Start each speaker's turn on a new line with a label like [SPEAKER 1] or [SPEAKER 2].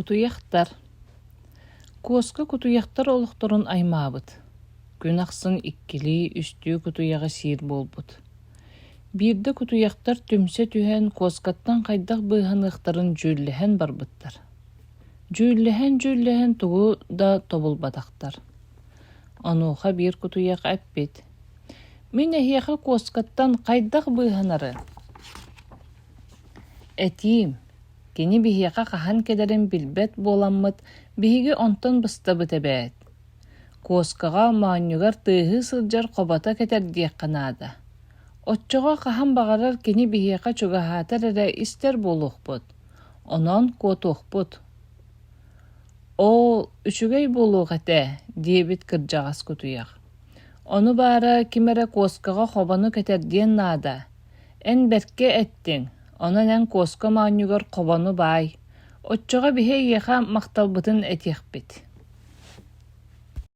[SPEAKER 1] Кутуйахтар Куоска кутуйахтар олохторун аймаабыт, күн ахсын иккилии, үстүү кутуйаҕы сиир буолбут. Биирдэ кутуйахтар түмсэ түһэн куоскаттан хайдах быыһаныахтарын дьүүллэһэн барбыттар. Дьүүллэһэн-дьүүллэһэн тугу да тобулбатахтар. Онуоха биир кутуйах эппит: «Мин эһиэхэ куоскаттан хайдах быыһанары этиим, Кини биһиэхэ хаһан кэлэрин билбэт буоламмыт, биһиги онтон быстабыт эбээт. Куоскаҕа моонньугар тыаһыы сылдьар хобото кэтэрдиэххэ наада. Оччоҕо хаһан баҕарар кини биһиэхэ чугаһаатар эрэ истэр буолуохпут, онон куотуохпут. Оо, үчүгэй буолуох этэ, диэбит кырдьаҕас кутуйах. Ону баара ким эрэ куоскаҕа хобону кэтэрдиэн наада. Эн бэркэ эттиҥ, онон эн куоска моонньугар хобону баай, оччоҕо биһи эйиэхэ махталбытын этиэхпит.